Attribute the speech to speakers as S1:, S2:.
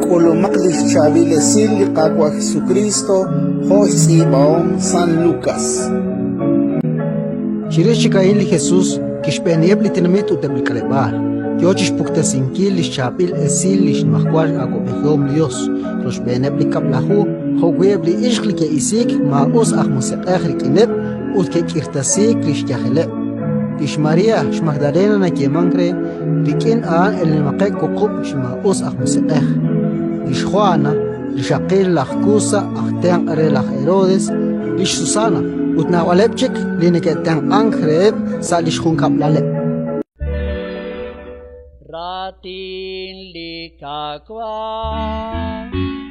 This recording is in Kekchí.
S1: K'ulumaq li xchaab'il esil li Qaawa' Jesukriist jo' xtz'iib'ahom San Lukas.
S2: Chirix chik a'in li Jesus kixb'eeniheb' li tenamit ut eb' li k'aleb'aal, yo chi xpuktesinkil li xchaab'il esil li xnimajwal awab'ejihom li Yos, rochb'eeneb' li Kab'laju jo'wi' eb' li ixq li ke'isiik maa'us aj musiq'ej rik'ineb' ut ke'k'irtasiik li xyajeleb'. Lix María xMagdalena nayeemank re, rik'in a'an elenaqeb' wuqub' chi maa'us aj musiq'ej. Lix Jwana, rixaqil laj Kusa aj tenq' re laj Herodes, lix Susana ut naab'aleb' chik li neke'tenq'ank reheb' sa' li xjunkab'laleb'.
S3: Raatin li Qaawa'.